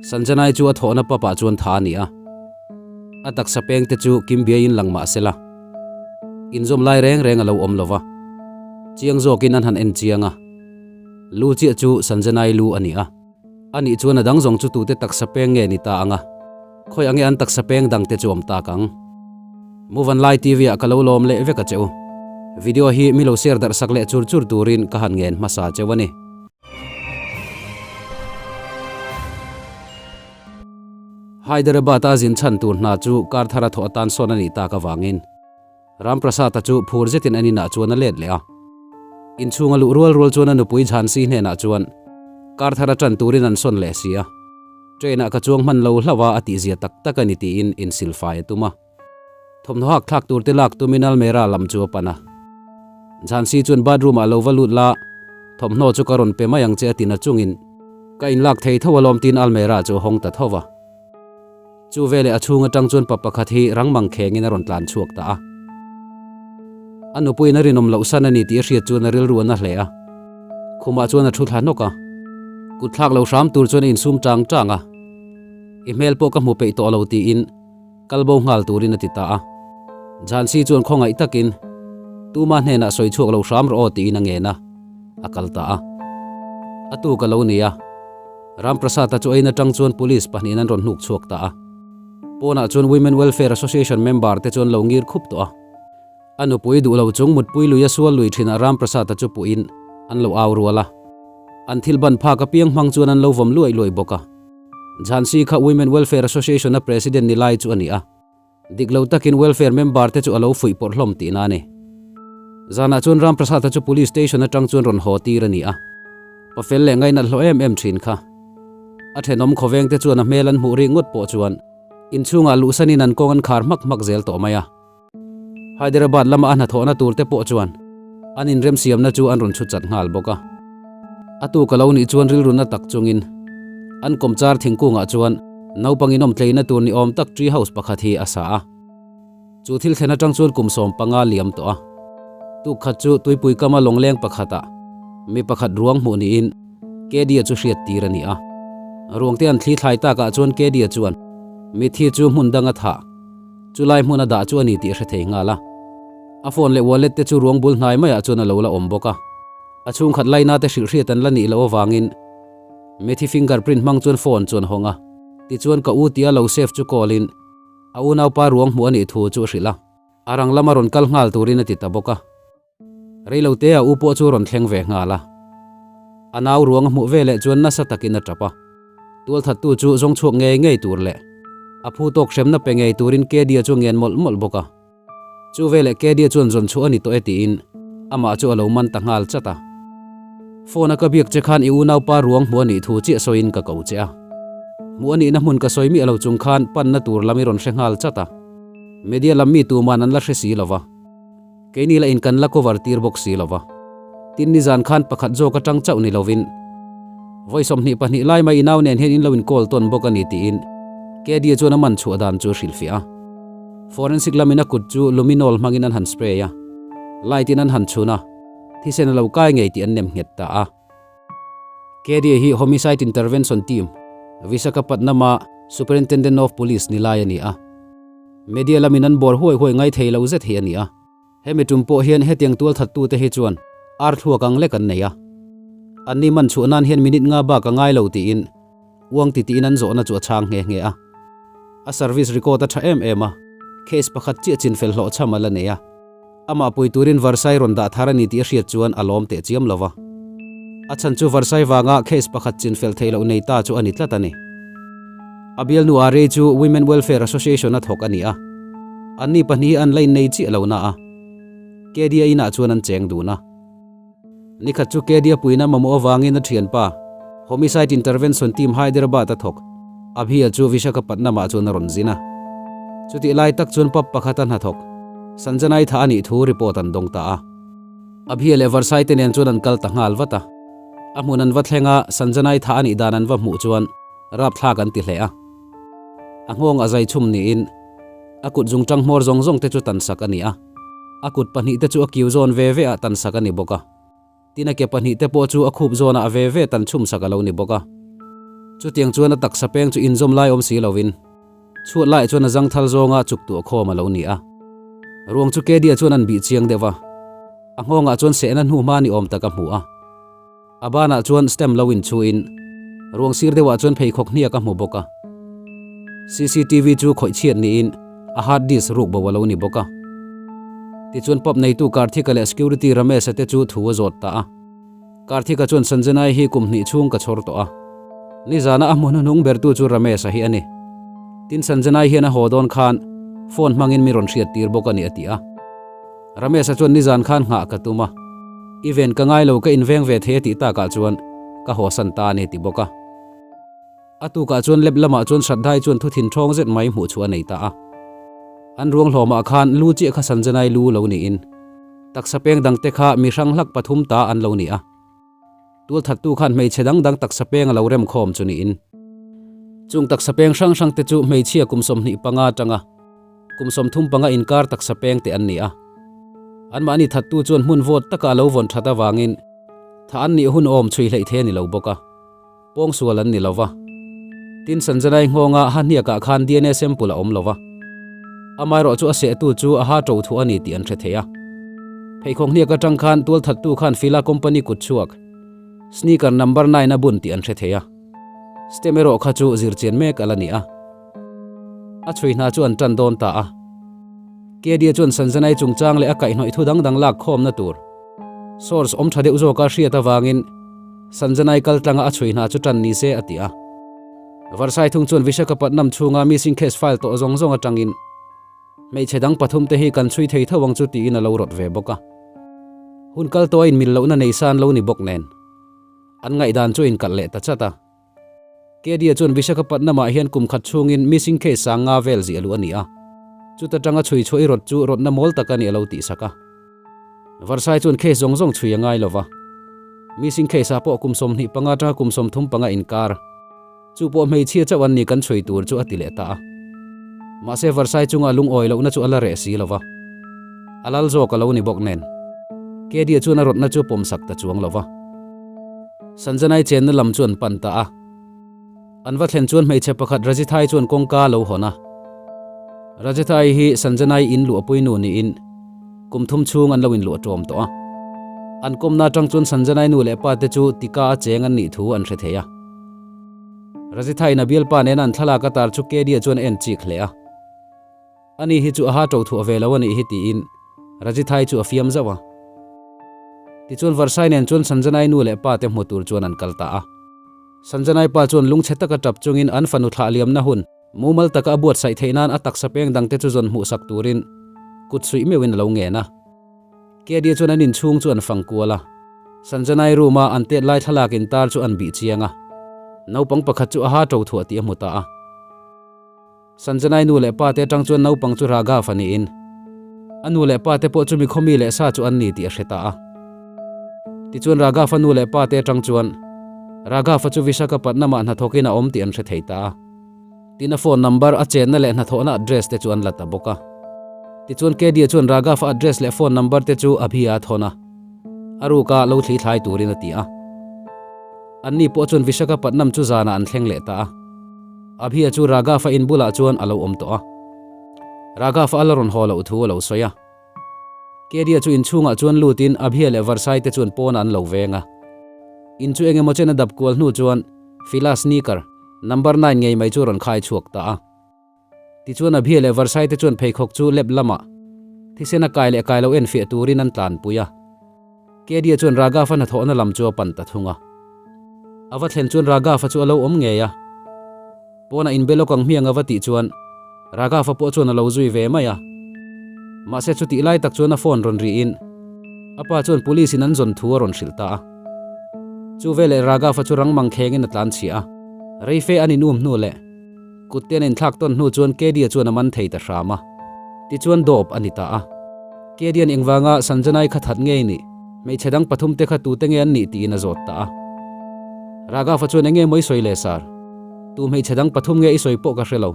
Sanjanai chu a thawhna pub ah chuan tha a ni a. A taksa peng te chu kim biaiin lang mah sela, inzawm lai reng reng a lo awm lo va. Chiang zawkin an han en chiang a, lu chiah chu Sanjanai lu a ni a. A nih chuan a dang zawng chu tute taksa peng nge ni ta ang a? Khawi ange an taksa peng dang te chu awm tak ang? Muvanlai TV ah ka lo lawm leh vek a che u. Video hi mi lo share darh sak leh chur chur turin ka han ngen hmasa cheu a ni. Hyderabad a zin chhan tur hna chu kar thar a thawh atan sawn a nih tak avangin Ramprasad-a chu phur zetin an inah chuan a let leh a. Inchhung a luh rual rual chuan a nupui Jhansi hnenah chuan kar thar a tan turin an sawn leh si a. Train-ah ka chuang hman lo hlauh a a tihzia tak tak a ni tiin insilfai a tum a. Thawmhnaw hak thlak tur te lak tumin almera lam chu a pan a. Jhansi chuan bathroom-ah lo va lut la, thawmhnaw chu ka rawn pe mai ang che a ti na chungin ka inlak thei tho alawm tiin almera chu a hawng ta tho va. Chu veleh a chhung atang chuan pa pakhat hi rang mang khengin a rawn tlan chhuak ta a. A nupuiin a rinawm loh san a ni tih a hriat chuan a rilru a na hle a. Khumah chuan a thu thla hnawk a. Kut thlak lo hram tur chuan a insum tang tang a. I hmel pawh ka hmu peih tawh lo tiin kal bo nghal turin a ti ta a. Jhansi chuan khawngaih takin, Tuma hnenah sawi chhuak lo hram rawh aw tiin a ngen a, a kal ta a. A tu ka lo ni a. Ramprasad-a chu ein atang chuan police pahnihin an rawn hnuk chhuak ta a. Pawnah chuan Women Welfare Association member te chuan lo ngir khup tawh a. A nupui duh lo chung mutpui lui a sual lui thinah Ramprasad-a chu puhin an lo au rual a. An thil ban phak apiang hmang chuan an lo vawm luai luai bawk a. Jhansi kha Women Welfare Association-a president ni lai chu a ni a. Dik lo takin welfare member te chu a lo fuih pawrh hlawm tihna a ni. Zanah chuan Ramprasad-a chu police station atang chuan rawn haw tir a ni a. Pafel leh ngainat hlawh em em thin kha. A thenawm khawveng te chuan a hmel an hmuh rik ngawt pawh chuan inchhungah luhsanin an kawng an khar hmak hmak zel tawh mai a. Hyderabad lama a hnathawhna tur te pawh chuan an inremsiamna chu an rawn chhu chat nghal bawk a. A tuk a lo nih chuan rilru na tak chungin an kawmchar thingkungah chuan Naupang inawm tleina tur ni awm tak tree house pakhat hi a sa a. Chu thil thlen atang chuan kum 15 liam tawh a. Tuk khat chu tuipui kama lawngleng pakhatah mi pakhat ruang hmuh niin Kedia chu hriat tir a ni a. Ruangte an thli thlai takah chuan Kedia chuan mithi chu hmun dang a thah, chulai hmun a dah chu a ni tih a hre thei nghal a. A phone leh wallet te chu ruang bul hnai maiah chuan a lo la awm bawk a. A chhungkhat laina te hrilh hriat an la nih loh avangin Mithi fingerprint hmang chuan phone chu an hawng a, tichuan ka u tia lo save chu call in a unaupa ruang hmuh a nih thu chu a hrilh a, a rang lama rawn kal nghal turin a ti ta bawk a. Reilote a u pawh chu rawn thleng ve nghal a, a nau ruang a hmuh veleh chuan nasa takin a tap a, tualthattu chu zawng chhuak ngei ngei tur leh a phu tawk hremna pe ngei turin Kedia chu a ngen mawlh mawlh bawk a. Chu veleh Kedia chuan zawn chhuah a ni tawh e tiin amah chu a lo man ta nghal chat a. Phone a ka biak che khan i unaupa ruang hmuh a nih thu chiah sawiin ka ko che a. Hmuh a nihna hmun ka sawi miah lo chung khan panna tur lam i rawn hre nghal chat a. Media lam mi tuman an la hre si lo va. Keini la in kan la cover tir bawk si lo va. Tin nizan khan pakhat zawk atang chauh ni lovin vawi 22 lai mai i nau nen hian in lo in call tawn bawk a ni tiin Kedia chuan a man chhuah dan chu a hrilhfiah a. Forensic lamin a kut chu luminol hmangin an han spray a, light in an han chhun a, thisen a lo kai ngei tih an nem nghet ta a. Kedia hi Homicide Intervention Team, Visakhapatnam-a Superintendent of Police ni lai a ni a. Media lamin an bawr huai huai ngai thei lo zet hi a ni a. Hemi tum pawh hian hetiang tualthattute hi chuan ar thluak ang lek an nei a. Anni man chhuah nan hian minute nga bak a ngai lo tiin uang titiin an zawhna chu a chhang nghe nghe a. A service record a tha em em a, case pakhat chiah chinfel hlawhchham a la nei a. Amah pui turin Varsai rawn dah thar a ni tih a hriat chuan a lawm teh chiam lo va. A chhan chu Varsai vanga case pakhat chinfel theih loh nei ta chu a ni tlat a ni. A bialnu Arey chu Women Welfare Association a thawk a ni a. Anni pahnih hi an la innei chiah lo na a, Kedia inah chuan an cheng dun a. Nikhat chu Kedia puina mamawh avangin a thianpa, Homicide Intervention Team Hyderabad a thawk, Abhia chu Visakhapatnam-ah chuan a rawn zin a. Chutih lai tak chuan pub pakhat a hnathawk, Sanjanai tha a nih thu report an dawng ta a. Abhia leh Varsai te nen chuan an kal ta nghal vat a. A hmun an va thleng a, Sanjanai tha a nih dan an va hmuh chuan rapthlak an ti hle a. A nghawng a zai chhum niin a kut zungtang hmawr zawng zawng te chu tansak a ni a. A kut pahnih te chu a kiu zawn ve ve ah tansak a ni bawk a. Tin a ke pahnih te pawh chu a khup zawnah ve ve tan chhumsak a lo ni bawk a. Chutiang chuan a taksa peng chu inzawm lai awm si lovin chhuat laiah chuan a zangthal zawnga chuk tuah khawm a lo ni a. Ruang chu Kedia chuan an bih chiang deuh a, a nghawngah chuan sehna hnuhma ni awm tak a hmu a. A banah chuan stamp lo inchhuin ruang sir deuhah chuan pheikhawk hniak a hmu bawk a. Cctv chu khawih chhiat niin a hard disk ruk bo a lo ni bawk a. Tichuan pub neitu Karthika leh security Ramesh-a te chu thu a zawt ta a. Karthika chuan Sanjanai hi kum hnih chhung ka chhawr tawh a. Nizana a hmu hnuhnung bertu chu Ramesh-a hi a ni. Tin Sanjanai hian a haw dawn khan phone hmangin mi rawn hriat tir bawk a ni a ti a. Ramesh-a chuan nizan khan nghah ka tum a, i ven ka ngai lo ka inveng ve thei a tih takah chuan ka hawsan ta a ni ti bawk a. A tukah chuan lep lamah chuan Shraddhai chuan thu thin ṭhawng zet mai hmuh chhuah a nei ta a. An ruang hlawmah khan lu chiah kha Sanjanai lu lo niin taksa peng dangte kha mi hrang hlak pathum ta an lo ni a. Tualthattu khan hmeichhe dang dang taksa peng a lo rem khawm chu niin chung taksa peng hrang hrang te chu hmeichhia kum 25 atanga kum 35 inkar taksa peng te an ni a. Anmahni thattu chuan hmun vawt taka a lo vawn that avangin tha an nih hun awm chhui hleih thei a ni lo bawk a. Pawngsual an ni lo va. Tin Sanjanai nghawnga ha hniakah khan DNA sample a awm lo va. Amaherawh chu a sehtu chu a ha ṭo thuh a ni tih an hre thei a. Pheikhawk hniak aṭang khan tualthattu khan Fila company kut chhuak sneaker number nine a bun tih an hre thei a. Stem erawh kha chu zirchian mek a la ni a. A chhui hna chu an ṭan dawn ta a. Kedia chuan Sanjanai chungchang leh a kaihhnawih thu dang dang lak khawmna tur source awm ṭha deuh zawka hriat avangin Sanjanai kal tlanga a chhui hna chu ṭan ni se a ti a. Varsai thung chuan Visakhapatnam chhunga missing case file tawh zawng zawng aṭangin hmeichhe dang pathum te hi kan chhui thei tho ang chu tiin a lo rawt ve bawk a. Hun kal tawh a inmil lohna nei san lo ni bawk nen an ngaihdan chu a inkalh leh ta chat a. Kedia chuan Visakhapatnam-ah hian kum khat chhungin missing case sang nga vel ziah luh a ni a, chuta tanga chhui chhuah i rawt chu rawtna mawl tak a ni a lo tihsak a. Varsai chuan case zawng zawng chhui a ngai lo va, missing case-ah pawh kum 25 atanga kum 35 inkar, chu pawh hmeichhia chauh an ni kan chhui tur chu a ti leh ta a. Mahse Varsai chunga lungawi lohna chu a la reh si lo va, a lal zawk a lo ni bawk nen, Kedia chuan a rawtna chu pawmsak ta chuang lo va. Sanjanai chenna lam chu an pan ta a. An va thlen chuan hmeichhe pakhat Rajithai chuan kawngka a lo hawn a. Rajithai hi Sanjanai in luah pui nu niin kum thum chhung an lo inluah ṭawm tawh a. An kawmna aṭang chuan Sanjanai nu leh pa te chu tika a cheng an nih thu an hre thei a. Rajithaiin a bialpa nena an thlalak a tar chu Kedia chuan a en chik hle a. Ani hi chu a ha ṭo thuah ve lo a nih hi tiin Rajithai chu a fiam zauh a. Tichuan Varsai nen chuan Sanjanai nu leh pa te hmu tur chuan an kal ta a. Sanjanai pa chuan lungchhe taka ṭap chungin an fanu thlah liamna hun mumal taka a buatsaih theih nan a taksa peng dangte chu zawn hmuhsak turin kut suih meuhin a lo ngen a. Kedia chuan an inchhung chu an fang kual a. Sanjanai room a an tet lai thlalak intar chu an bih chiang a. Naupang pakhat chu a ha ṭo thuah tih a hmu ta a. Sanjanai nu leh pa te atang chuan naupang chu Raghav a niin a nu leh pa te pawh chu mi khawmi leh sa chu an ni tih a hre ta a. Tichuan Raghav a nu leh pa te atang chuan Raghav-a chu Visakhapatnam-ah hnathawkin a awm tih an hre thei ta a. Tin a phone number, a chenna leh hnathawhna address te chu an la ta bawk a. Tichuan Kedia chuan Raghav-a address leh phone number te chu Abhi-a a thawn a, a ruka lo thli thlai turin a ti a. Anni pawh chuan Visakhapatnam chu zanah an thleng leh ta a. Abhia chu Raghav-a in bulah chuan a lo awm tawh a. Raghav-a a la rawn haw loh thu a lo sawi a. Kedia chu inchhungah chuan lutin Abhia leh Varsai te chuan pawnah an lo veng a. In chu engemaw chen a dap kual hnu chuan Fila sneaker number nine ngei mai chu a rawn khai chhuak ta a. Tichuan Abhia leh Varsai te chuan pheikhawk chu lep lamah thisen a kai leh kai lo enfiah turin an tlanpui a. Kedia chuan Raghav-a hnathawhna lam chu a pan ta thung a. A va thlen chuan Raghav-a chu a lo awm ngei a. Pawnah inbe lawk ang hmiang a va tih chuan Raghav-a pawh chuan a lo zui ve mai a. Mahse chutih lai tak chuan a phone rawn rihin a pa chuan police in an zawn thu a rawn hrilh ta a. Chu veleh Raghav-a chu rang mang thlengin a tlan chhiah a. Reife an inum hnu leh kut te an inthlak tawn hnu chuan Kedia chuan a man thei ta hram a. Tichuan dawp a ni ta a. Kedian engvanga Sanjanai kha that ngei nih, hmeichhe dang pathum te kha tute nge an nih tiin a zawt ta a. Raghav-a chuan enge maw i sawi le sir? Tu hmeichhe dang pathum nge i sawi pawh ka hre lo.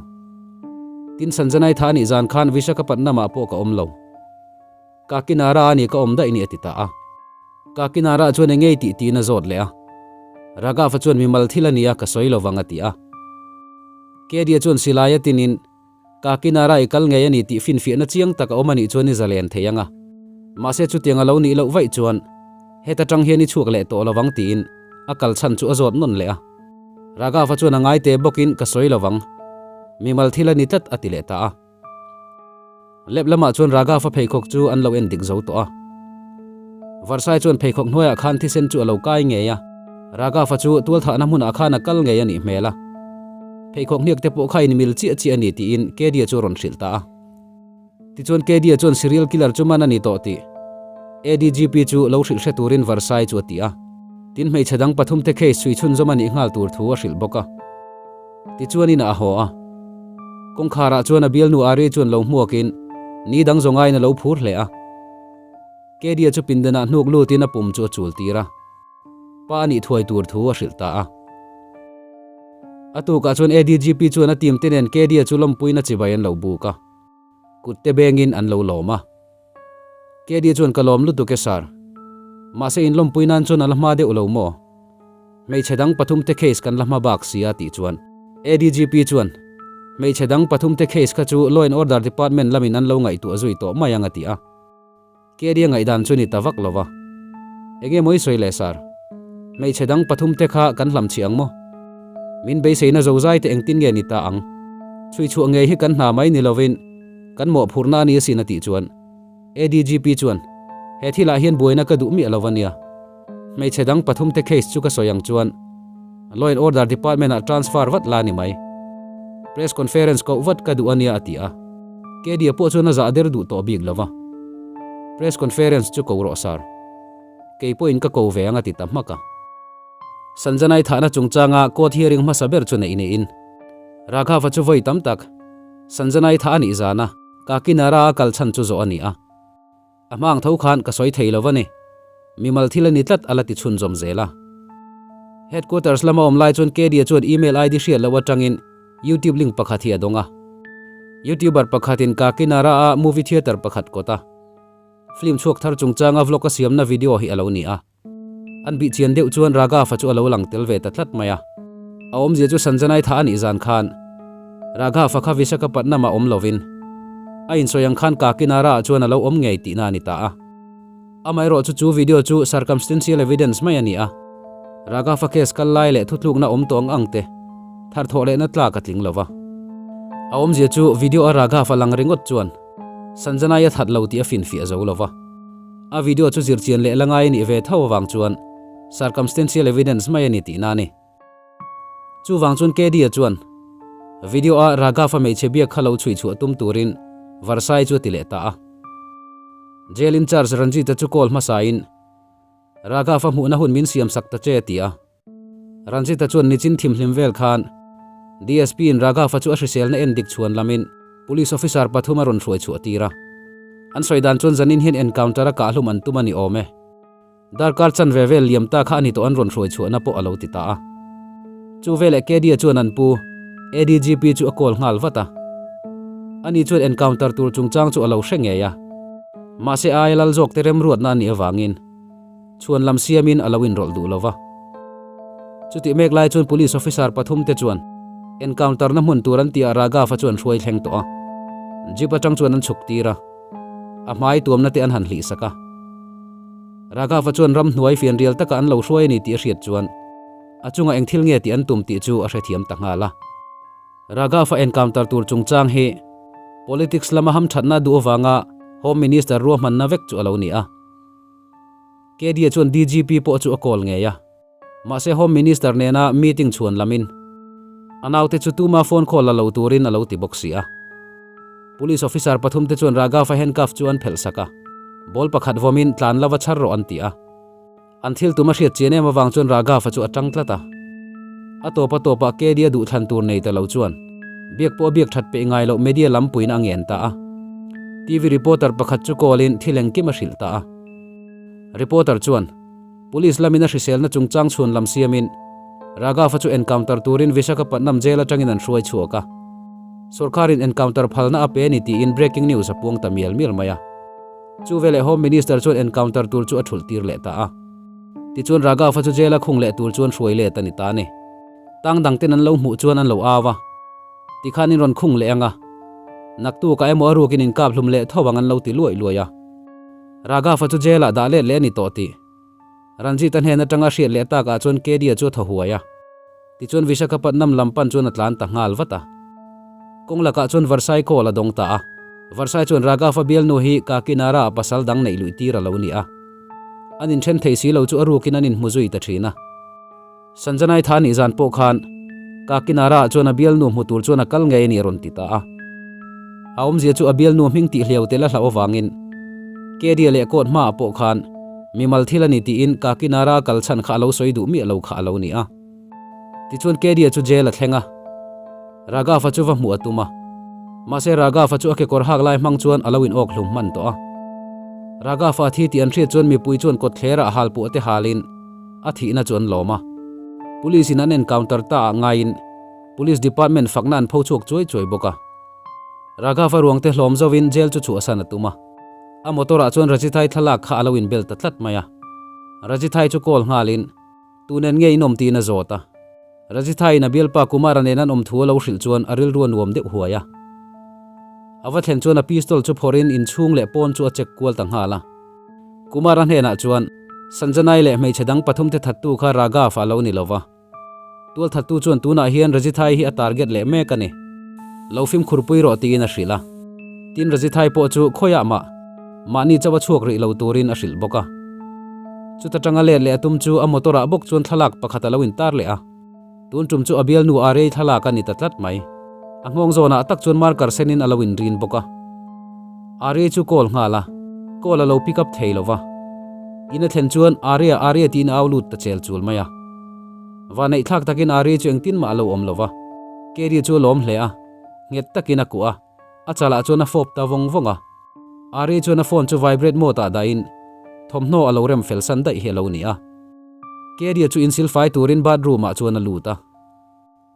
Tin Sanjanai tha anih zan khan Visakhapatnam-ah pawh ka awm lo. Kakinara a ni ka awm daih ni a ti ta a. Kakinara chuan enge i tih tiin a zawt leh a. Raghav-a chuan mimal thil a nia ka sawi lovang a ti a. Kedia chuan silai a tinin Kakinara i kal ngei a ni tih finfiahna chiang tak a awm a nih chuan i zalen thei ang a. Mahse chutiang a lo nih loh vaih chuan heta tang hian i chhuak leh tawh lovang tiin a kal chhan chu a zawt nawn leh a. Raghav-a chuan a ngai te bawkin ka sawi lovang. Mimal thil a ni tlat a ti leh ta a. Lep lamah chuan Raghav-a pheikhawk chu an lo en dik zo tawh a. Varsai chuan pheikhawk hnuaiah khan thisen chu a lo kai ngei a. Raghav-a chu tualthahna hmunah khan a kal ngei a nih hmel a. Pheikhawk hniak te pawh kha inmil chiah chiah a ni tiin Kedia chu a rawn hrilh ta a. Tichuan Kedia chuan serial killer chu man a ni tawh tih ADGP chu lo hrilh hre turin Varsai chu a ti a. Tin hmeichhe dang pathumte case chhui chhunzawm a nih nghal tur thu a hrilh bawk a. Tichuan inah a haw a. Kawngkharah chuan a bialnu Ari chuan lo hmuakin ni dang zawng aiin a lo phur hle a. Kedia chu pindanah hnuk lutin a pum chu a chul tir a. Pa a nih thuai tur thu a hrilh ta a. A tukah chuan ADGP chuan a team te nen Kedia chu lawmpuiin a chibai an lo buk a. Kut te bengin an lo lawm a. Kedia chuan ka lawm lutuk e sir. Mahse in lawmpui nan chuan a la hma deuh lo maw? Hmeichhe dang pathum te case kan la hma bak si a tih chuan ADGP chuan Hmeichhe dang pathum te case kha chu Law and Order Department lamin an lo ngaihtuah zui tawh mai ang a ti a. Keria ngaihdan chu ni ta vak lo va. Enge maw i sawi le sir? Hmeichhe dang pathum te kha kan hlam chhi ang maw? Min beiseina zozai te engtin nge ni ta ang? Chhui chhuah ngei hi kan hna mai ni lovin kan mawhphurhna a ni asin a tih chuan ADGP chuan He thilah hian buaina ka duh miah lo va nia. Hmeichhe dang pathum te case chu ka sawi ang chuan Law and Order Department ah transfer vat la ni mai. Press conference koh vat ka duh a nia a ti a. Kedia pawh chuan a zah der duh tawh bik lo va. Press conference chu ko rawh sir. Kei pawhin ka ko ve ang a ti ta hmak a. Sanjanai thahna chungchanga court hearing hmasa ber chu neih niin Raghava chu vawi tam tak Sanjanai thah a nih zana Kakinara a kal chhan chu zawh a ni a. A hmang tho khan ka sawi thei lo va ni. Mimal thil a ni tlat a la ti chhunzawm zel a. Headquarters lama awm lai chuan Kedia chuan email ID hriat loh atangin YouTube link pakhat hi a dawng a. YouTuber pakhatin Kakinara-a movie theatre pakhat kawta film chhuak thar chungchanga vlog a siamna video hi a lo ni a. An bih chian deuh chuan Raghav-a chu a lo lang tel ve ta tlat mai a. A awmzia chu Sanjanai thah a nih zan khan Raghav-a kha Visakhapatnam-ah awm lovin a insawi ang khan Kakinara-ah chuan a lo awm ngei tihna a ni ta a. Amaherawh chu chu video chu circumstantial evidence mai a ni a. Raghav-a case kal lai leh thutlukna awm tawh ang ang te tharthawh lehna tlak a tling lova. A awmzia chu video-a Raghav-a lang ringawt chuan Sanjanai a that lo tih a finfiah zo lova. A video chu zirchian leh la ngai a nih ve tho avang chuan circumstantial evidence mai a ni tihna a ni. Chuvang chuan KD-a chuan video-a Raghav-a hmeichhe biak kha lo chhui chhuah tum turin Varsai chu a ti leh ta a. Jail in-charge Ranjit-a chu call hmasain Raghav-a hmuhna hun min siamsak ta che a ti a. Ranjit-a chuan nichin thimhlim vel khan DSP-in Raghav-a chu a hriselna en dik chhuan lamin Police officer pathum a rawn hruai chhuah tir a. An sawi dan chuan zanin hian encounter-a kahhlum an tum a ni awm e. Darkar chanve vel liam ta kha a ni tawh an rawn hruai chhuahna pawh a lo ti ta a. Chu veleh KD-a chuan an pu ADGP chu a call nghal vat a. Ani chuan encounter tur chungchang chu a lo hre ngei a. Mahse aia lal zawkte remruatna a nih avangin Chhuan lam siamin a lo inrawlh duh lo va. Chutih mek lai chuan police officer pathum te chuan encounter na hmun tur an tihah Raghav-a chu an hruai thleng tawh a. Jeep atang chuan an chhuk tir a, a hmai tuamna te an han hlih sak a. Raghav-a chuan ramhnuai fianrial taka an lo hruai a ni tih a hriat chuan a chungah eng thil nge tih an tum tih chu a hrethiam ta nghal a. Raghav-a encounter tur chungchang hi politics lama hamthatna duh avanga Home Minister ruahmanna vek chu a lo ni a. Kedia chuan DGP pawh chu a call ngei a. Mahse Home Minister nena meeting chhuan lamin a naute chu tuma phone call la lo turin a lo ti bawk si a. Police officer pathum te chuan Raghav-a handcuff chu an phelh sak a, ball pakhat vawmin tlan lova chhar rawh an ti a. An thil tum a hriat chian em avang chuan Raghav-a chu a tang tlat a. A tawp a tawpah Kedia duhthlan tur nei ta lo chuan biak pawh a biak that peih ngai loh media lampuiin a ngen ta a. TV reporter pakhat chu call in thil engkim a hrilh ta a. Reporter chuan, Police lamin a hriselna chungchang chhuan lam siamin Raghav-a chu encounter turin Visakhapatnam jail atangin an hruai chhuak a. Sorkarin encounter phalna a pe a ni tiin breaking news a puang ta mial mial mai a. Chu veleh Home Minister chuan encounter tur chu a thulh tir leh ta a. Tichuan Raghav-a chu jail-a khung leh tur chuan hruai let a ni ta a ni. Tang dangten an lo hmuh chuan an lo au a, Tikhan in rawn khung leh ang a, naktukah emaw a rukin in kap hlum leh tho ang an lo ti luai luai a. Raghav-a chu jail-ah dah let leh a ni tawh tih Ranjit-a hnen atanga hriat leh takah chuan Kedia chu a thaw huai a. Tichuan Visakhapatnam lam pan chuan a tlan ta nghal vat a. Kawng lakah chuan Varsai call a dawng ta a. Varsai chuan Raghav-a bialnu hi Kakinara-a pasal dang neih luih tir a lo ni a. An inthen thei si lo chu a rukin an inhmu zui ta thin a. Sanjanai tha nih zan pawh khan Kakinara-ah chuan a bialnu hmu tur chuan a kal ngei a ni a rawn ti ta a. A awmzia chu a bialnu hming tih hliau tel a hlauh avangin Kedia leh court hmaah pawh khan mimal thil a ni tiin Kakinara kal chhan kha a lo sawi duh miah lo kha a lo ni a. Tichuan Kedia chu jail a thleng a, Raghav-a chu va hmuh a tum a. Mahse Raghav-a chu a kekawr hak lai hmang chuan a lo in awk hlum hman tawh a. Raghav-a a thi tih an hriat chuan mipui chuan kawtthlerah hal puah te halin a thihna chu an lawm a. Police in an encounter ta ah ngaiin Police Department fakna an pho chhuak chuai chuai bawk a. Raghav-a ruang te hlawm zovin jail chu chhuahsan a tum a. A motor ah chuan Rajithai thlalak kha a lo inbel ta tlat mai a. Rajithai chu call nghalin Tu nen nge in awm tiin a zawt a. Rajitha-in a bialpa Kumara nen an awm thu a lo hrilh chuan a rilru a nuam deuh huai a. A va thlen chuan a pistol chu phawrhin inchhung leh pawn chu a check kual ta nghal a. Kumara hnenah chuan, Sanjanai leh hmeichhe dang pathumte thattu kha Raghav a lo ni lo va. Tualthattu chuan tunah hian Rajithai hi a target leh mek a ni. Lo fimkhurpui rawh tiin a hrilh a. Tin Rajithai pawh chu khawiah mah mahni chauh a chhuak rih lo turin a hrilh bawk a. Chuta tanga let leh a tum chu a motor ah bawk chuan thlalak pakhat a lo intar leh a. Tun tum chu a bialnu a rei thlalak a ni ta tlat mai. A nghawng zawnah tak chuan marker senin a lo inrin bawk a. Arya chu call nghal a, call a lo pick up thei lo va. In a thlen chuan Arya, Arya tiin a au lut ta chel chul mai a. Vanneih thlak takin Arya chu engtin mah a lo awm lo va. Kerry chu a lawm hle a, nghet takin a kuah a, a chalah chuan a fawp ta vawng vawng a. Ari chuan a phone chu vibrate mode ah dahin thawmhnaw a lo rem fel san daih hi a lo ni a. Keria chu insil fai turin bathroom ah chuan a lut a.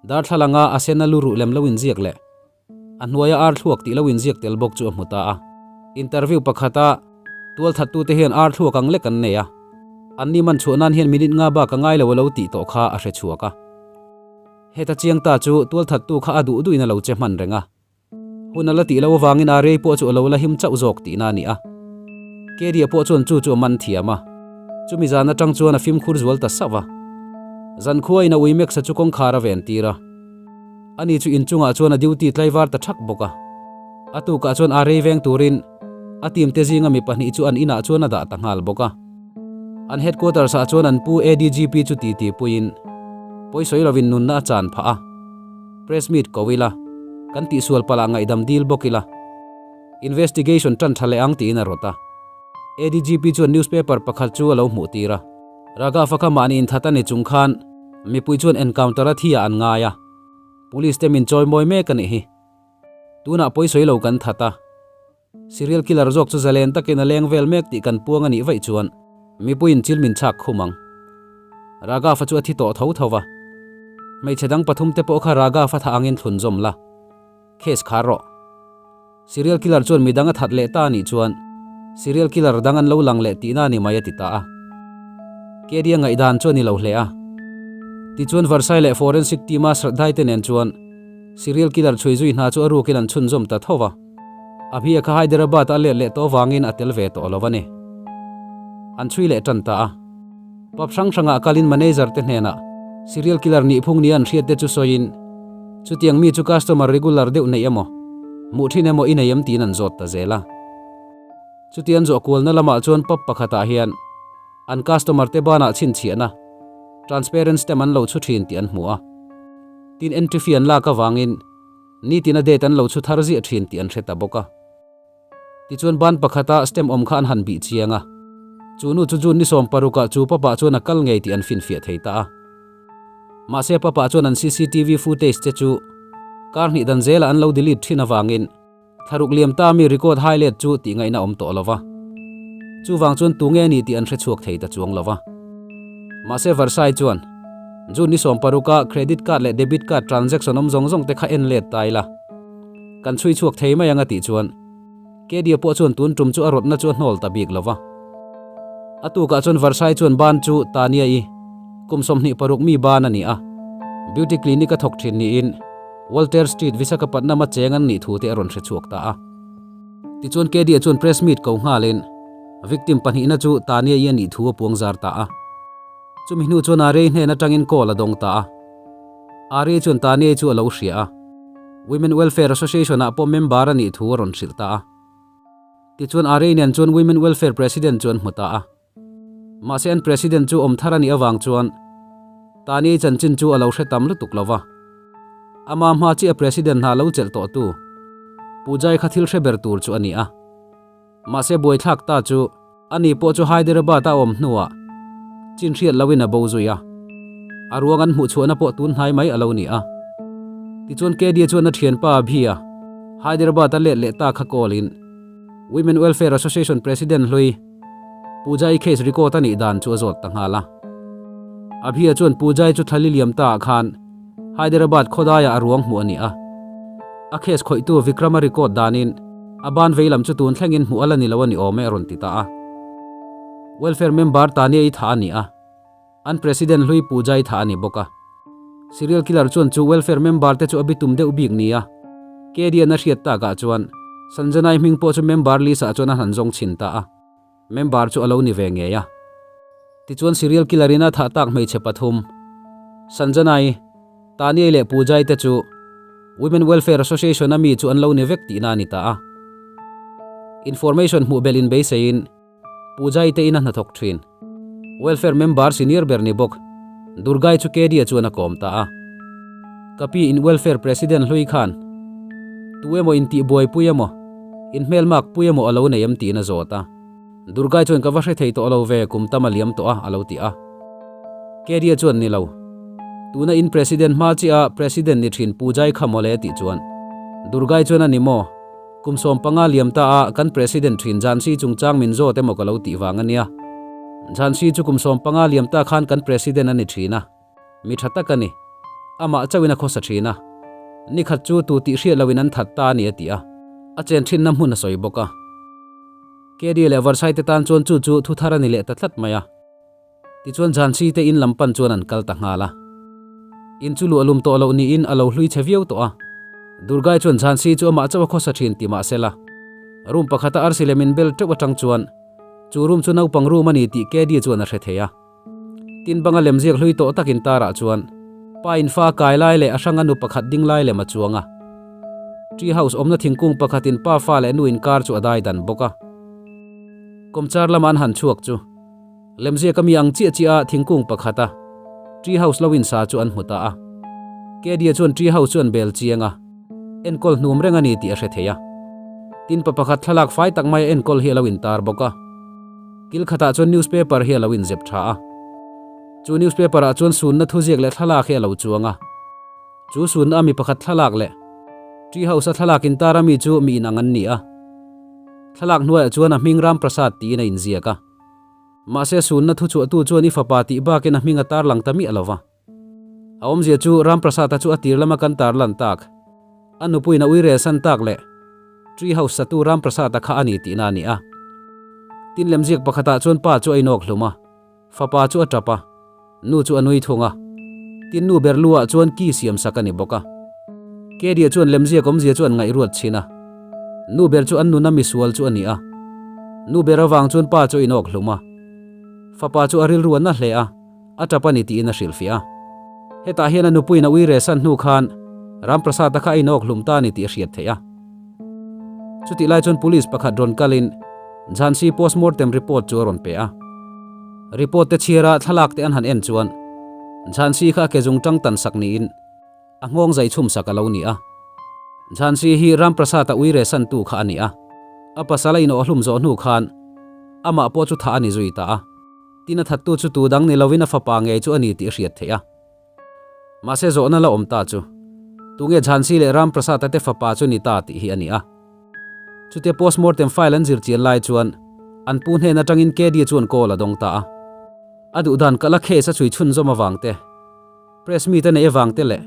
Darthlalanga a sen a lu ruh lem lo inziak leh a hnuaia ar thluak tih lo inziak tel bawk chu a hmu ta a. Interview pakhata tualthattute hian ar thluak ang lek an nei a, anni man chhuah nan hian minute nga bak a ngai lo a lo tih tawh kha a hre chhuak a. Heta chiang ta chu tualthattu kha a duh duhin a lo che hman reng a. Hun a la tih loh avangin a rei pawh chu a lo la him chauh zawk tihna a ni a. Keria pawh chuan chu chu a man thiam a. Chumi zan atang chuan a fimkhur zual ta sauh a. Zankhuain a ui Max-a chu kawngkhar a ven tir a. Ani chu inchungah chuan a duty tlaivar ta thak bawk a. A tukah chuan a rei veng turin a team te zinga mi pahnih chu an inah chuan a dah ta nghal bawk a. An headquarters ah chuan an pu ADGP chu titi puiin pawisawi lovin nunna a chan phah a. Press meet ko ila, kan tihsual palh ah ngaihdam dil bawk ila. Investigation tan tha leh ang tiin a rawt a. ADGP chuan newspaper pakhat chu a lo hmuh tir a. Raghav-a kha mahni inthat a ni chung khan mipui chuan encounter a thi ah an ngai a. Police te min chawimawi mek a nih hi. Tunah pawisawi lo kan that a. Serial killer zawk chu zalen takin a leng vel mek tih kan puang a nih vaih chuan mipuiin chil min chhak khum ang. Raghav-a chu a thi tawh tho tho va. Hmeichhe dang pathum te pawh kha Raghav-a thah angin thlun zawm la. Case khar rawh. Serial killer chuan midang a that leh ta a nih chuan serial killer dang an lo lang leh tihna a ni mai a ti ta a. Keria ngaihdan chu a ni lo hle a. Tichuan Varsai leh forensic team-a Sraddhai te nen chuan serial killer chhui zui hna chu a rukin an chhunzawm ta tho va. Abhi-a kha Hyderabad a let leh tawh avangin a tel ve tawh lo a ni. An chhui leh tan ta a. Pub hrang hrangah kalin manager te hnenah serial killer nihphung nia an hriat te chu sawiin, chutiang mi chu customer regular deuh neih emaw, hmuh thin emaw i nei em tiin an zawt ta zel a. Chuti an zawh kualna lamah chuan pub pakhatah hian an customer te banah chhinchhiahna, transparent stamp an lo chhu thin tih an hmu a. Tin entry fee an lak avangin, Nitin a date an lo chhu thar ziah thin tih an hre ta bawk a. Tichuan ban pakhata stem awm kha an han bih chiang a. Chu nu chu June ni 16 ah chu papa chuan a kal ngei tih an finfiah thei ta a. Mahse papa chuan an cctv footage te chu kar hnih dan zelah an lo delete thin avangin thlaruk liam ta mi record hai let chu tih ngaihna awm tawh lo va. Chuvang chuan tunge a ni tih an hre chhuak thei ta chuang lo va. Mahse Varsai chuan June ni 16 a credit card leh debit card transaction awm zawng zawng te kha en let ta ila, kan chhui chhuak thei mai ang a tih chuan Kedia pawh chuan tun tum chu a rawtna chu a hnawl ta bik lo va. A tukah chuan Varsai chuan ban chu Tania-i kum 26 mi ban a ni a, beauty clinic a thawk thin niin Walter Street Visakhapatnam-a cheng an nih thu te a rawn hre chhuak ta a. Tichuan Kedia chuan press meet ko nghalin victim pahnihna chu Tania-i a nih thu a puang zar ta a. Chumi hnu chuan Arey hnen atangin call a dawng ta a. Arey chuan Tania-i chu a lo hria a, Women Welfare Association-ah pawh member a nih thu a rawn hrilh ta a. Tichuan Arey nen chuan Women Welfare President chu an hmu ta a. Mahse an President chu awm thar a nih avang chuan Tani chanchin chu a lo hre tam lutuk lo va. Ama hma chiah President hna lo chelh tawh tu Pujai kha thil hre ber tur chu a ni a. Mahse buaithlak ta chu ani pawh chu Hyderabad a awm hnuah chin hriat loin a bo zui a. A ruang an hmuh chhuahna pawh tun hnai mai a lo ni a. Tichuan Kedia chuan a thianpa Abhi-a Hyderabad a let leh ta kha call-in Women Welfare Association President hlui Pooja-i case record a nih dan chu a zawt ta nghal a. Abhi-a chuan Pooja-i chu thlali liam ta ah khan Hyderabad khawdaiah a ruang hmuh a ni a. A case khawihtu Vikram-a record danin a ban vei lam chu tun thlengin hmuh a la ni lo a ni awm e a rawn ti ta a. Welfare member Tania-i thah a ni a. An President hlui Pooja-i thah a ni bawk a. Serial killer chuan chu welfare member te chu a bitum deuh bik nia Kedian a hriat takah chuan Sanjanai hming pawh chu member list ah chuan a han zawng chhin ta a, member chu a lo ni ve ngei a. Tichuan serial killer in a thah tak hmeichhe pathum, Sanjanai, Taniai leh Pujai te chu Women Welfare Association a mi chu an lo ni vek tihna a ni ta a. Information hmuh belh in beiseiin Pujai te in a hnathawk thin. Welfare member senior ber ni bawk Durgai chu Kedia chuan a kawm ta a. Ka pi in welfare president hlui khan tu emaw in tih buaipui emaw, in hmelmak pui emaw a lo nei em tiin a zawt a. Durgai chuan ka va hre thei tawh lo ve kum tam a liam tawh a a lo ti a. Kedia chuan ni lo. Tuna in president hma chiah a president ni thin Pujai kha mawle tih chuan Durgai chuan a ni maw? Kum 15 liam ta a kan President thin Jhansi chungchang min zawt emaw ka lo tih vang a nia. Jhansi chu kum 15 liam ta khan kan President a ni thin a. Mi tha tak a ni. Amah chauhin a khawsa thin a. Ni khat chu tu tih hriat loin an that ta a ni a ti a. A chen thinna hmun a sawi bawk a. KD leh Varsai te tan chuan chu chu thu thar a ni leh ta tlat mai a. Tichuan Jhansi te in lam pan chuan an kal ta nghal a. In chu luah lum tawh loh niin a lo hlui chhe viau tawh a. Durgai chuan Jhansi chu amah chauh a khawsa thin ti mah sela, room pakhata arsi lem in bel teuh atang chuan chu room chu naupang room a ni tih Kedi chuan a hre thei a. Tin banga lemziak hlui tawh takin tarah chuan pa in fa kai lai leh a hranga nu pakhat ding lai lem a chuang a. Tree house awmna thingkung pakhatin pa fa leh nu inkar chu a dai dan bawk a. Kawmchar lama an han chhuak chu. Lemziak a mi ang chiah chiah a thingkung pakhat a tree house lo insa chu an hmu ta a. Kedia chuan tree house chu an bel chiang a, enkawl hnum reng a ni tih a hre thei a. Tin pa pakhat thlalak fai tak mai a enkawl hi a lo intar bawk a. Kil khatah chuan newspaper hi a lo inzep tha a. Chu newspaper ah chuan sunna thuziak leh thlalak hi a lo chuang a. Chu sunna a mi pakhat thlalak leh tree house a thlalak intar a mi chu mi inang an ni a. Thlalak hnuaiah chuan a hming Ram Prasad tiin a inziak a. Mahse sunna thuchhuahtu chuan i fapa tih bakin a hming a tarlang ta miah lo va. A awmzia chu Ramprasad-a chu a tir lama kan tarlan tak, a nupuiin a uirel san tak leh Tree House satu Ramprasad-a kha a ni tihna a ni a. Tin lemziak pakhatah chuan pa chu a inawk hlum a, fapa chu a tap a, nu chu a nui thung a. Tin nu ber lu ah chuan ki siam sak a ni bawk a. Kedia chuan lemziak awmzia chu an ngaihruat chhin a. Nu ber chu an nuna misual chu a ni a. Nu ber avang chuan pa chu a inawk hlum a. Fapa chu a rilru a na hle a, a tap a ni tiin a hrilhfiah a. Hetah hian a nupuiin a uire san hnu khan Ramprasad-a kha a inawk hlum ta a ni tih a hriat theih a. Chutih lai chuan police pakhat rawn kalin Jhansi postmortem report chu a rawn pe a. Report te chhiara thlalak te an han en chuan Jhansi kha a ke zung tang tan sak niin a nghawng zai chhum sak a lo ni a. Jhansi hi Ramprasad-a uire santu kha a ni a. A pasal a inawh hlum zawh hnu khan amah pawh chu thah a ni zui ta a. Tin a thattu chu tu dang ni lovin a fapa ngei chu a ni tih a hriat theih a. Mahse zawhna la awm ta chu, tunge Jhansi leh Ramprasad-a te fapa chu ni ta tih hi a ni a. Chutia postmortem file an zir chian lai chuan an pu hnen atangin KD chuan call a dawng ta a. A duhdan kalh a case a chhui chhunzawm avang te, press meet a neih avang te leh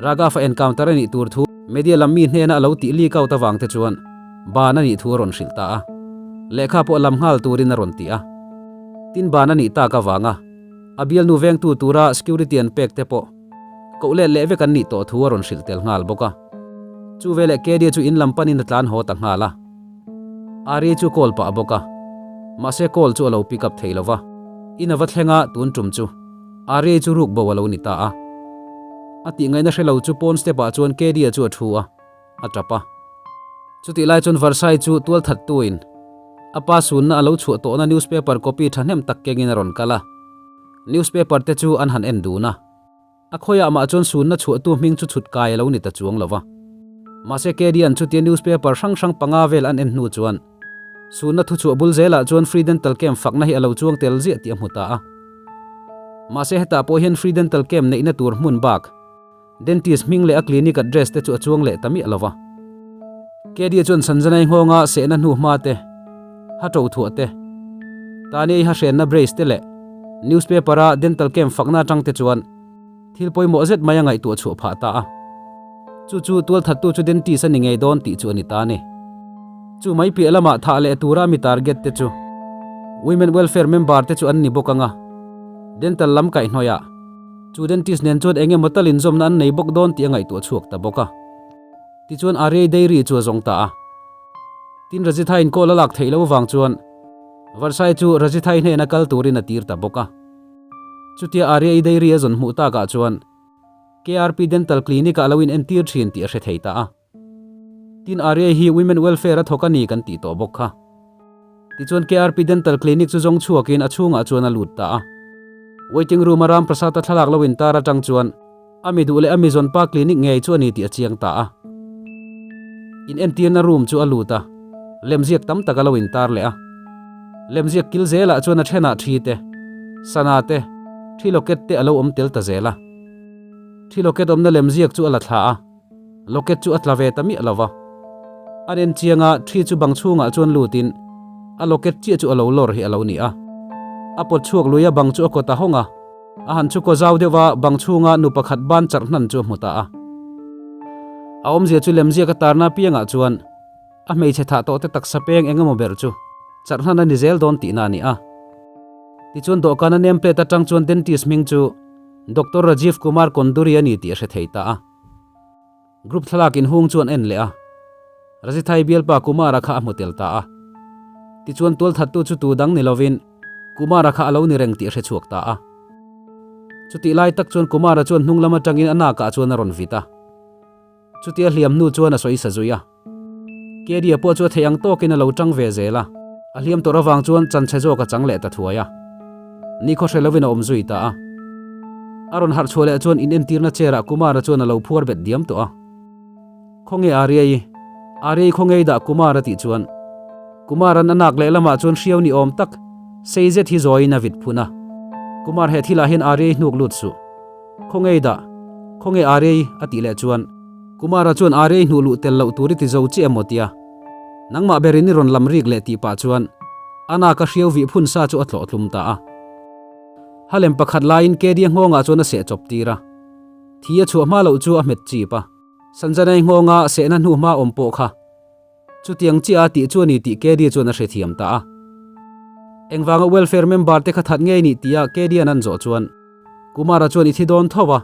Raghav-a encounter a nih tur thu media lam mi hnena a lo tih leak out avang te chuan ban a nih thu a rawn hrilh ta a. Lehkha pawh lam nghal turin a rawn ti a. Tin ban a nih tak avanga a bialnu vengtu tura security an pek te pawh koh let leh vek an nih tawh thu a rawn hrilh tel nghal bawk a. Chu veleh Kedia chu in lam panin a tlan haw ta nghal a. Ari chu call pah bawk a, mahse call chu a lo pick up thei lo va. In a va thleng a, tun tum chu Ari chu ruk bo a lo ni ta a. A tih ngaihna hre lo chu pawn step ah chuan Kedia chu a thu a, a tap a. Chutih lai chuan Varsai chu tualthattuin a pa sunna a lo chhuah tawhna newspaper copy thahnem tak kengin a rawn kal a. Newspaper te chu an han en dun a. A khawiah mah chuan sunna chhuahtu hming chu chhut kai a lo ni ta chuang lo va. Mahse Kedian chutia newspaper hrang hrang panga vel an en hnu chuan sunna thuchhuah bul zelah chuan Free Dental Camp fakna hi a lo chuang tel ziah tih a hmu ta a. Mahse hetah pawh hian Free Dental Camp neihna tur hmun bak dentist hming leh a clinic address te chu a chuang leh ta miah lo va. Kedia chuan Sanjanai nghawnga sehna hnu hma te, ha to thuah te, Taniai ha hrenna brace te leh newspaper a dental camp fakna atang te chuan thil pawimawh zet mai a ngaihtuah chhuah phah ta a. Chu chu tualthattu chu dentist a ni ngei dawn tih chu a ni ta a ni. Chu mai piah lamah thah leh tura mi target te chu Women Welfare member te chu an ni bawk ang a, dental lam kaihhnawihah chu dentist nen chuan eng emaw tal inzawmna an nei bawk dawn tih a ngaihtuah chhuak ta bawk a. Tichuan Ariai Dairy chu a zawng ta a. Tin Rajithaiin call a lak theih loh avang chuan Varsai chu Rajithai hnena kal turin a tir ta bawk a. Chutia Ariai Dairy a zawn hmuh takah chuan KRP Dental Clinic ah lo in entir thin tih a hre thei ta a. Tin Ariai hi Women Welfare a thawk a ni kan tih tawh bawk kha. Tichuan KRP Dental Clinic chu zawng chhuakin a chhungah chuan a lut ta a. Waiting room a Ram Prasad-a thlalak lo intar atang chuan A mi duh leh a mi zawn pa clinic ngei chu a ni tih a chiang ta a. In entirna room chu a lut a, lemziak tam tak a lo intar leh a. Lemziak kil zelah chuan a thenah thi te, sana te, thi locket te a lo awm tel ta zel a. Thi locket awmna lemziak chu a la thla a, locket chu a tla ve ta miah lo va. An en chiang a, thi chu bang chhungah chuan lutin a locket chiah chu a lo lawr hi a lo ni a. A pawt chhuak lui a bang chu a kawt a hawng a. A han chu kaw zau deuh a, bang chhunga nu pakhat ban charh hnan chu a hmu ta a. A awmzia chu lemziak a tarna apiangah chuan a hmeichhe thah tawh te taksa peng eng emaw ber chu charh hnan a ni zel dawn tihna a ni a. Tichuan dawhkana name plate atang chuan dentist hming chu Doctor Rajiv Kumar Konduri a ni tih a hre thei ta a. Group thlalak inhung chu an en leh a, Rajithai bialpa Kumara kha a hmu tel ta a. Tichuan tualthattu chu tu dang ni lovin Kumara kha a lo ni reng tih a hre chhuak ta a. Chutih lai tak chuan Kumara chuan hnung lam atangin a nakah chuan a rawn vit a. Chutia hliam hnu chuan a sawi sa zui a. Kedia pawh chu a theih ang tawkin a lo tang ve zel a. A hliam tawrh avang chuan chanchhe zawk a chang leh ta thuai a. Nikhaw hre lovin a awm zui ta a. A rawn harh chhuah leh chuan inentirna chair-ah Kumara chuan a lo phuar bet diam tawh a. Khawnge Ariai? Ariai khawnge i dah Kumar a tih chuan Kumaran a nak leh lamah chuan hriau ni awm tak sei zet hi zawiin a vit phun a. Kumar he thilah hian Ariai hnuk lut suh. Khawnge i dah? Khawnge Ariai? a tih leh chuan Kumara chuan Ariai hnuh luh tel loh tur i ti zo chiah emaw tia. Nangmah berin i rawn lam rik leh tih pah chuan a nak a hriau vih phun sa chu a tlawh tlum ta a. Halem pakhat laiin Kedia nghawngah chuan a seh chawp tir a. Thi a chhuah hma loh chu a hmet chip a. Sanjanai nghawnga sehna hnu hma awm pawh kha chutiang chiah a tih chu a ni tih Kedia chuan a hrethiam ta a. Engvanga welfare member te kha that ngei nih tia Kedia'n an zawh chuan Kumara chuan i thi dawn tho a,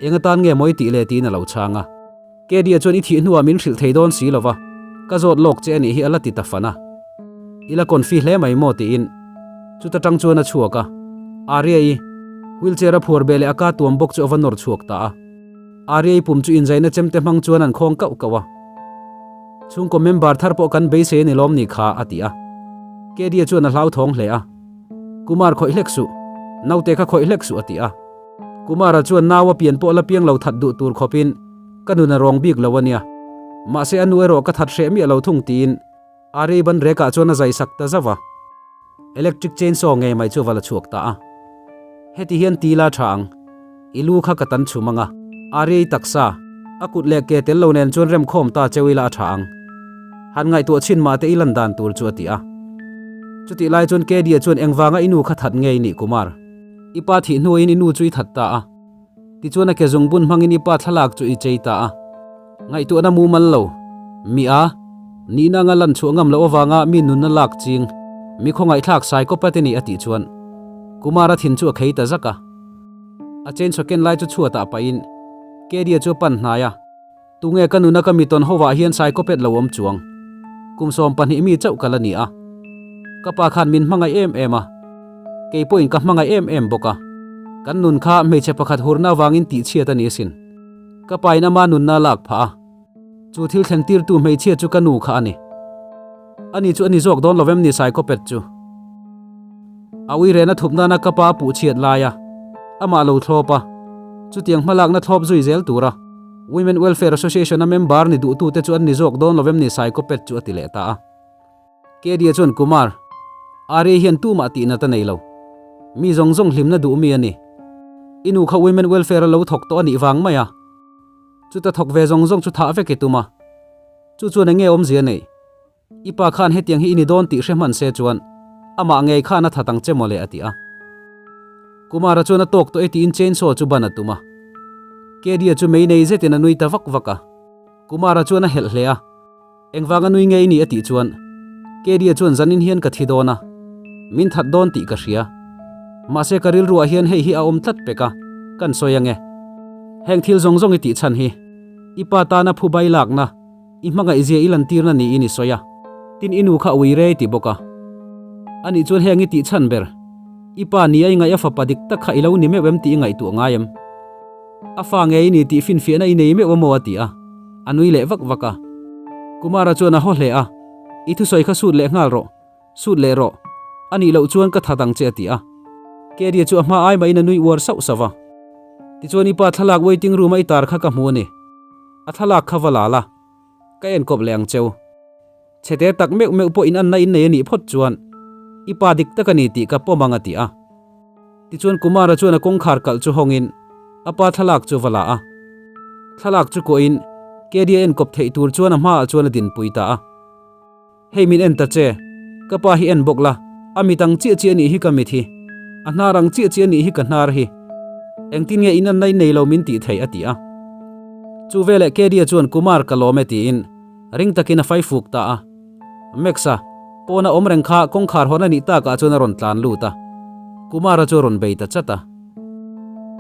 eng atan nge maw i tih le tiin a lo chhang a. Kedia chuan i thih hnuah min hrilh thei dawn si lo va, ka zawt lawk che a nih hi a la ti ta fan a. I la confi hle mai maw tiin chuta tang chuan a chhuak a. Aria-i wheelchair a phuar beh leh a ka tuam bawk chu a va nawr chhuak ta a. Aria-i pum chu inzaina chemte hmang chuan an khawng kauh kauh a. Chhungkaw member thar pawh kan beisei a ni lawm ni kha a ti a. Kedia chuan a hlauthawng hle a. Kumar khawih hlek suh, naute kha khawih hlek suh a ti a. Kumara chuan nau a pian pawh la piang lo that duh tur khawpin ka nun a rawng bik lo a nia. Mahse a nu erawh ka that hreh miah lo thung tiin Ari ban rekah chuan a zai sak ta zauh a. Electric chainsaw ngei mai chu va la chhuak ta a. Heti hian ti la tha ang. I lu kha ka tan chhum ang a. Ari taksa, a kut leh ke tel lo nen chuan remkhawm ta cheu ila a tha ang. Han ngaihtuah chhin mah te i lan dan tur chu a ti a. Chutih lai chuan Kedia chuan engvanga i nu kha that ngei nih Kumar? I pa thih hnuaiin i nu chu i that ta a, tichuan a ke zungbun hmangin i pa thlalak chu i chei ta a. Ngaihtuahna mumal lo, mi a, nihna anga lan chhuah ngam loh avanga mi nunna lak ching, mi khawngaihthlak saikawpa te nih a tih chuan. Kumara thin chu a khei ta zak a. A chainsaw ken lai chu chhuatah pahin Kedia chu a pan hnai a. Tunge ka nuna ka mitawn hovah hian psychopath lo awm chuang? Kum 12 mi chauh ka la ni a. Ka pa khan min hmangaih em em a. Kei pawhin ka hmangaih em em bawk a. Kan nun kha hmeichhe pakhat hurna avangin tihchhiat a ni asin. Ka pa in ama nunna a lak phah a. Chu thil thleng tirtu hmeichhia chu ka nu kha a ni. Ani chu a ni zawk dawn lovem ni psychopath chu? A ui rehna thup nana ka pa a puh chhiat lai a, amah lo thlawp a, chutiang hmalakna thlawp zui zel tura Women Welfare Association-a member ni duhtute chu an ni zawk dawn lovem ni psychopath chu a ti leh ta a. Kedia chuan Kumar, Arya hian tumah tihnat a nei lo. Mi zawng zawng hlimna duh mi a ni. I nu kha Women Welfare-a lo thawk tawh a nih vang mai a. Chuta thawk ve zawng zawng chu thah vek i tum a. Chu chuan eng nge awmzia neih? I pa khan hetiang hi i ni dawn tih hre hman se chuan amah ngei khan a that ang che mawle a ti a. Kumara chuan a tawk tawh e tiin chainsaw chu ban a tum a. Kedia chu mei nei zetin a nui ta vak vak a. Kumara chuan a helh hle a. Engvanga nui nge i nih a tih chuan Kedia chuan zanin hian ka thi dawn a, min that dawn tih ka hria. Mahse ka rilruah hian hei hi a awm tlat pek a, kan sawi ange. Heng thil zawng zawng i tih chhan hi i pa tana phu bai lakna, i hmangaihzia i lantirna niin i sawi a, tin i nu kha a ui rei ti bawk a. Anih chuan heng i tih chhan ber, i pa nia i ngaih a fapa dik tak kha i lo ni meuh em tih i ngaihtuah ngai em? A fa nge i ni tih finfiahna i nei meuh a maw a ti a, a nui leh vak vak a. Kumara chuan a haw hle a, I thusawi kha sut leh nghal rawh, sut leh rawh, a nih loh chuan ka that ang che a ti a. Keria chu a hma ai mahin a nui uar sauh sauh a. Tichuan i pa thlalak waiting room a i tar kha ka hmu a ni. A thlalak kha va la la, ka enkawp leh ang cheu. Chhete tak meuh meuh pawh inanna in nei a nih phawt chuan i pa dik tak a ni tih ka pawm ang a ti a. Tichuan Kumara chuan a kawngkhar kalh chu hawngin a pa thlalak chu va la a. Thlalak chu kuahin Kedia enkawp theih tur chuan a hmaah chuan a dinpui ta a. Hei min en ta che, ka pa hi en bawk la, a mit ang chiah chiah a nih hi ka mit hi, a hnar ang chiah chiah a nih hi ka hnar hi. Engtin nge inanna in nei lo min tih theih a ti a. Chu veleh Kedia chuan Kumar ka lawm e tiin Ring takin a fai fuk ta a. Max-a, pawna awm reng kha kawngkhar hawn a nih takah chuan a rawn tlan lut a. Kumara chu a rawn bei ta chat a.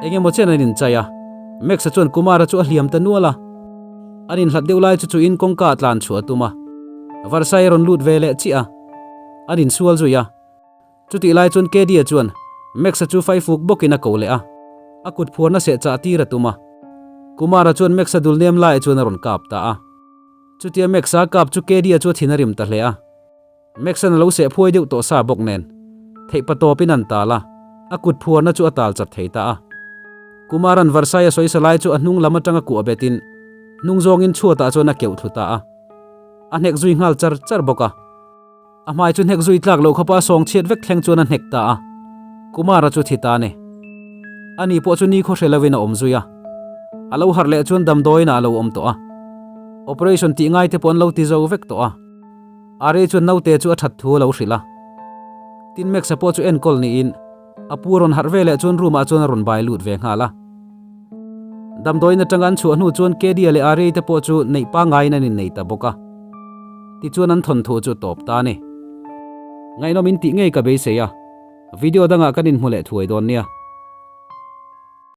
Eng emaw chen an inchai a, Max-a chuan Kumara chu a hliam ta nual a. An inhlat deuh lai chu chuin kawngka a tlan chhuah a tum a. Varsai a rawn lut ve leh chiah a. An insual zui a. Chutih lai chuan Kedia chuan Max-a chu faifuk bawkin a ko leh a, a kut phuarna seh chah tir a tum a. Kumara chuan Max-a dul nem laiah chuan a rawn kap ta a. Chutia Max-a kap chu Kedia chu a thin a rim ta hle a. Max-a'n a lo seh phuai deuh tawh sa bawk nen, theihpa tawpin an tal a, a kut phuarna chu a tal chat thei ta a. Kumara'n Varsai a sawisa lai chu a hnung lam atanga kuah betin hnung zawngin chhuatah chuan a keuh thlu ta a. A hnek zui nghal char char bawk a. A hmai chu hnek zui tlak loh khawpa sawng chhiat vek thleng chuan a hnek ta a, Kumara chu thi ta a ni. Ani pawh chu nikhaw hre lovin a awm zui a. A lo harh leh chuan damdawiinah a lo awm tawh a. Operation tih ngai te pawh an lo ti zo vek tawh a. Arey chuan naute chu a that thu a lo hrilh a. Tin Max-a pawh chu enkawl niin a pu a rawn harh ve leh chuan room-ah chuan a rawn bai lut ve nghal a. Damdawiin atanga an chhuah hnu chuan Kedia leh Arey te pawh chu neih pangaiin an innei ta bawk a. Tichuan an thawnthu chu tawp ta a ni. Ngaihnawm in tih ngei ka beisei a, video dangah kan inhmu leh thuai dawn nia.